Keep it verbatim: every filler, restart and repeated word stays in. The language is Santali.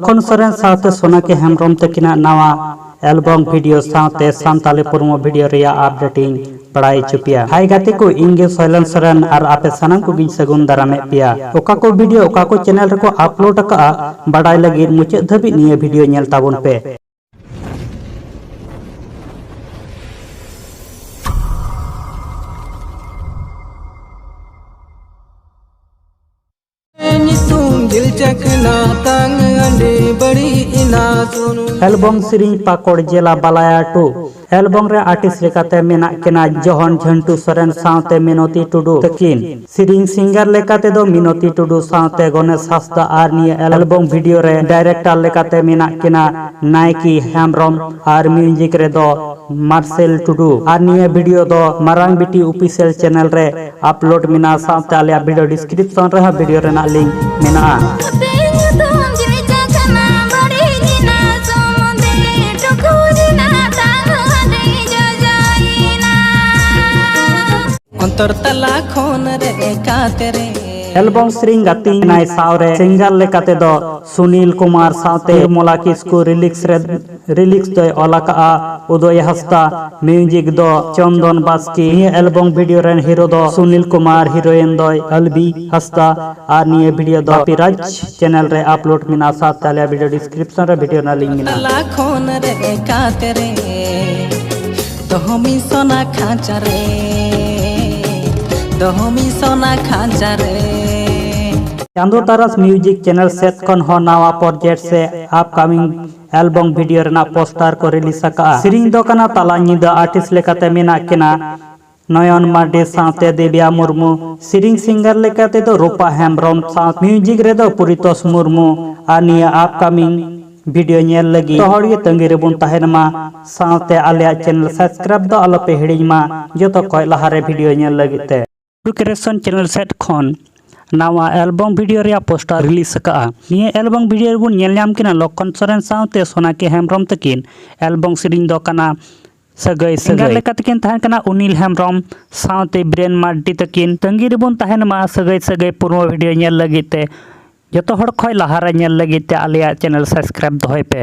ᱞᱚᱠᱷᱚᱱ ᱥᱚᱨᱮᱱ ᱥᱟᱶᱛᱮ ᱥᱳᱱᱟᱠᱤ ᱦᱮᱢᱵᱨᱚᱢ ᱛᱟᱹᱠᱤᱱᱟᱜ ᱱᱟᱣᱟ ᱮᱞᱵᱚᱢ ᱵᱷᱤᱰᱤᱭᱳ ᱥᱟᱶᱛᱮ ᱥᱟᱱᱛᱟᱞᱤ ᱯᱨᱳᱢᱳ ᱵᱷᱤᱰᱤᱭᱳ ᱨᱮᱭᱟᱜ ᱟᱯᱰᱮᱴ ᱤᱧ ᱵᱟᱲᱟᱭ ᱦᱚᱪᱚ ᱯᱮᱭᱟ᱾ ᱦᱟᱭ ᱜᱟᱛᱮ ᱠᱚ, ᱤᱧ ᱜᱮ ᱥᱚᱭᱞᱚᱱ ᱥᱚᱨᱮᱱ ᱟᱨ ᱟᱯᱮ ᱥᱟᱱᱟᱢ ᱠᱚᱜᱮᱧ ᱥᱟᱹᱜᱩᱱ ᱫᱟᱨᱟᱢᱮᱫ ᱯᱮᱭᱟ᱾ ᱚᱠᱟ ᱠᱚ ᱵᱷᱤᱰᱤᱭᱳ ᱚᱠᱟ ᱠᱚ ᱪᱮᱱᱮᱞ ᱨᱮᱠᱚ ᱟᱯᱞᱳᱰ ᱟᱠᱟᱫᱼᱟ, ᱵᱟᱰᱟᱭ ᱞᱟᱹᱜᱤᱫ ᱢᱩᱪᱟᱹᱫ ᱫᱷᱟᱹᱵᱤᱡ ᱱᱤᱭᱟᱹ ᱵᱷᱤᱰᱤᱭᱳ ᱧᱮᱞ ᱛᱟᱵᱚᱱ ᱯᱮ᱾ ᱧᱩᱛᱩᱢ ᱡᱤᱞ ᱪᱟᱠᱷᱱᱟ ᱛᱟᱝ ᱟᱹᱰᱤ ᱵᱟᱹᱲᱤᱡ ᱮᱱᱟ ᱥᱩᱱᱩᱢ᱾ ᱮᱞᱵᱚᱢ ᱥᱮᱨᱮᱧ ᱯᱟᱠᱚᱲ ᱡᱮᱞᱟ ᱵᱟᱞᱟᱭᱟ ᱴᱩ᱾ ᱮᱞᱵᱚᱢ ᱨᱮ ᱟᱨᱴᱤᱥᱴ ᱞᱮᱠᱟᱛᱮ ᱢᱮᱱᱟᱜ ᱠᱤᱱᱟ ᱡᱚᱦᱚᱱ ᱡᱷᱟᱹᱱᱴᱩ ᱥᱚᱨᱮᱱ ᱥᱟᱶᱛᱮ ᱢᱤᱱᱚᱛᱤ ᱴᱩᱰᱩ ᱛᱟᱹᱠᱤᱱ᱾ ᱥᱮᱨᱮᱧ ᱥᱤᱝᱜᱟᱨ ᱞᱮᱠᱟᱛᱮ ᱫᱚ ᱢᱤᱱᱚᱛᱤ ᱴᱩᱰᱩ ᱥᱟᱶᱛᱮ ᱜᱚᱱᱮᱥ ᱦᱟᱸᱥᱫᱟ ᱟᱨ ᱱᱤᱭᱟᱹ ᱮᱞᱵᱚᱢ ᱵᱷᱤᱰᱤᱭᱳ ᱨᱮ ᱰᱟᱭᱨᱮᱠᱴᱚᱨ ᱞᱮᱠᱟᱛᱮ ᱢᱮᱱᱟᱜ ᱠᱤᱱᱟ ᱱᱟᱭᱠᱤ ᱦᱮᱢᱵᱨᱚᱢ ᱟᱨ ᱢᱤᱭᱩᱡᱤᱠ ᱨᱮᱫᱚ ᱢᱟᱨᱥᱮᱞ ᱴᱩᱰᱩ᱾ ᱟᱨ ᱱᱤᱭᱟᱹ ᱵᱷᱤᱰᱤᱭᱳ ᱫᱚ ᱢᱟᱨᱟᱝ ᱵᱤᱴᱤ ᱚᱯᱷᱤᱥᱤᱭᱟᱞ ᱪᱮᱱᱮᱞ ᱨᱮ ᱟᱯᱞᱳᱰ ᱢᱮᱱᱟᱜᱼᱟ, ᱥᱟᱶᱛᱮ ᱟᱞᱮᱭᱟᱜ ᱵᱷᱤᱰᱤᱭᱳ ᱰᱤᱥᱠᱨᱤᱯᱥᱚᱱ ᱨᱮᱦᱚᱸ ᱵᱷᱤᱰᱤᱭᱳ ᱨᱮᱱᱟᱜ ᱞᱤᱝᱠ ᱢᱮᱱᱟᱜᱼᱟ᱾ ᱚᱱᱛᱚᱨ ᱛᱟᱞᱟ ᱠᱷᱚᱱ ᱨᱮ ᱮᱠᱟᱛᱮ ᱨᱮ᱾ ᱮᱞᱵᱚᱢ ᱥᱮᱨᱮᱧ ᱜᱟᱛᱮ ᱱᱟᱭ ᱥᱟᱶ ᱨᱮ ᱥᱤᱝᱜᱟᱨ ᱞᱮᱠᱟᱛᱮ ᱫᱚ ᱥᱩᱱᱤᱞ ᱠᱩᱢᱟᱨ ᱥᱟᱶᱛᱮ ᱢᱚᱞᱟ ᱠᱤᱥᱠᱩ᱾ ᱨᱤᱞᱤᱠᱥ ᱨᱮ, ᱨᱤᱞᱤᱠᱥ ᱫᱚᱭ ᱚᱞ ᱟᱠᱟᱫᱼᱟ ᱩᱫᱚᱭ ᱦᱟᱸᱥᱫᱟ, ᱢᱤᱭᱩᱡᱤᱠ ᱫᱚ ᱪᱚᱱᱫᱚᱱ ᱵᱟᱥᱠᱮ᱾ ᱱᱤᱭᱟᱹ ᱮᱞᱵᱚᱢ ᱵᱷᱤᱰᱤᱭᱳ ᱨᱮᱱ ᱦᱤᱨᱳ ᱫᱚ ᱥᱩᱱᱤᱞ ᱠᱩᱢᱟᱨ, ᱦᱤᱨᱳᱭᱤᱱ ᱫᱚᱭ ᱟᱞᱵᱤ ᱦᱟᱸᱥᱫᱟ᱾ ᱟᱨ ᱱᱤᱭᱟᱹ ᱵᱷᱤᱰᱤᱭᱳ ᱫᱚ ᱯᱤᱨᱟᱡᱽ ᱪᱮᱱᱮᱞ ᱨᱮ ᱟᱯᱞᱳᱰ ᱢᱮᱱᱟᱜᱼᱟ, ᱥᱟᱶᱛᱮ ᱟᱞᱮᱭᱟᱜ ᱵᱷᱤᱰᱤᱭᱳ ᱰᱤᱥᱠᱨᱤᱯᱥᱚᱱ ᱨᱮ ᱵᱷᱤᱰᱤᱭᱳ ᱨᱮᱱᱟᱜ ᱞᱤᱝᱠ ᱢᱮᱱᱟᱜᱼᱟ᱾ ᱛᱟᱞᱟ ᱠᱷᱚᱱ ᱨᱮ ᱮᱠᱟᱛᱮ ᱨᱮ, ᱫᱚᱦᱚ ᱢᱤ ᱥᱚᱱᱟ ᱠᱷᱟᱸᱪᱟ ᱨᱮ, ᱫᱚᱦᱚ ᱢᱤ ᱥᱚᱱᱟ ᱠᱷᱟᱸᱪᱟ ᱨᱮ᱾ ᱪᱟᱸᱫᱳ ᱛᱟᱨᱟᱥ ᱢᱤᱭᱩᱡᱤᱠ ᱪᱮᱱᱮᱞ ᱥᱮᱫ ᱠᱷᱚᱱ ᱦᱚᱸ ᱱᱟᱣᱟ ᱯᱨᱚᱡᱮᱠᱴ ᱥᱮ ᱟᱯᱠᱟᱢᱤᱝ ᱮᱞᱵᱚᱢ ᱵᱷᱤᱰᱤᱭᱳ ᱨᱮᱱᱟᱜ ᱯᱳᱥᱴᱟᱨ ᱠᱚ ᱨᱤᱞᱤᱡᱽ ᱟᱠᱟᱫᱼᱟ᱾ ᱥᱮᱨᱮᱧ ᱫᱚ ᱠᱟᱱᱟ ᱛᱟᱞᱟ ᱧᱤᱫᱟᱹ᱾ ᱟᱨᱴᱤᱥᱴ ᱞᱮᱠᱟᱛᱮ ᱢᱮᱱᱟᱜ ᱠᱤᱱᱟ ᱱᱚᱭᱚᱱ ᱢᱟᱨᱰᱤ ᱥᱟᱶᱛᱮ ᱫᱤᱵᱽᱭᱟ ᱢᱩᱨᱢᱩ, ᱥᱮᱨᱮᱧ ᱥᱤᱝᱜᱟᱨ ᱞᱮᱠᱟ ᱛᱮᱫᱚ ᱨᱩᱯᱟ ᱦᱮᱢᱵᱨᱚᱢ ᱥᱟᱶ ᱢᱤᱭᱩᱡᱤᱠ ᱨᱮᱫᱚ ᱯᱚᱨᱤᱛᱳᱥ ᱢᱩᱨᱢᱩ᱾ ᱟᱨ ᱱᱤᱭᱟᱹ ᱟᱯᱠᱟᱢᱤᱝ ᱵᱷᱤᱰᱤᱭᱳ ᱧᱮᱞ ᱞᱟᱹᱜᱤᱫ ᱡᱚᱛᱚ ᱦᱚᱲ ᱜᱮ ᱛᱟᱺᱜᱤ ᱨᱮᱵᱚᱱ ᱛᱟᱦᱮᱱ ᱢᱟ, ᱥᱟᱶᱛᱮ ᱟᱞᱮᱭᱟᱜ ᱪᱮᱱᱮᱞ ᱥᱟᱵᱥᱠᱨᱟᱭᱤᱵ ᱫᱚ ᱟᱞᱚᱯᱮ ᱦᱤᱲᱤᱧ ᱢᱟ ᱡᱚᱛᱚ ᱠᱷᱚᱱ ᱞᱟᱦᱟᱨᱮ ᱵᱷᱤᱰᱤᱭᱳ ᱧᱮᱞ ᱞᱟᱹᱜᱤᱫ ᱛᱮ᱾ ᱮᱰᱩᱠᱮᱥᱚᱱ ᱪᱮᱱᱮᱞ ᱥᱮᱫ ᱠᱷᱚᱱ ᱱᱟᱣᱟ ᱮᱞᱵᱚᱢ ᱵᱷᱤᱰᱤᱭᱳ ᱨᱮᱭᱟᱜ ᱯᱳᱥᱴᱟᱨ ᱨᱤᱞᱤᱡᱽ ᱟᱠᱟᱫᱼᱟ᱾ ᱱᱤᱭᱟᱹ ᱮᱞᱵᱚᱢ ᱵᱷᱤᱰᱤᱭᱳ ᱨᱮᱵᱚᱱ ᱧᱮᱞ ᱧᱟᱢ ᱠᱤᱱᱟ ᱞᱚᱠᱠᱷᱚᱱ ᱥᱚᱨᱮᱱ ᱥᱟᱶᱛᱮ ᱥᱳᱱᱟᱠᱤ ᱦᱮᱢᱵᱨᱚᱢ ᱛᱟᱹᱠᱤᱱ᱾ ᱮᱞᱵᱚᱢ ᱥᱮᱨᱮᱧ ᱫᱚ ᱠᱟᱱᱟ ᱥᱟᱹᱜᱟᱹᱭ ᱥᱟᱹᱜᱟᱹᱭ᱾ ᱥᱤᱝᱜᱟᱨ ᱞᱮᱠᱟ ᱛᱮᱠᱤᱱ ᱛᱟᱦᱮᱸ ᱠᱟᱱᱟ ᱩᱱᱤᱞ ᱦᱮᱢᱵᱨᱚᱢ ᱥᱟᱶᱛᱮ ᱵᱤᱨᱮᱱ ᱢᱟᱨᱰᱤ ᱛᱟᱹᱠᱤᱱ᱾ ᱛᱟᱺᱜᱤ ᱨᱮᱵᱚᱱ ᱛᱟᱦᱮᱱ ᱢᱟ ᱥᱟᱹᱜᱟᱹᱭ ᱥᱟᱹᱜᱟᱹᱭ ᱯᱨᱳᱢᱳ ᱵᱷᱤᱰᱤᱭᱳ ᱧᱮᱞ ᱞᱟᱹᱜᱤᱫ ᱛᱮ᱾ ᱡᱚᱛᱚ ᱦᱚᱲ ᱠᱷᱚᱱ ᱞᱟᱦᱟᱨᱮ ᱧᱮᱞ ᱞᱟᱹᱜᱤᱫ ᱛᱮ ᱟᱞᱮᱭᱟᱜ channel subscribe ᱫᱚᱦᱚᱭ ᱯᱮ᱾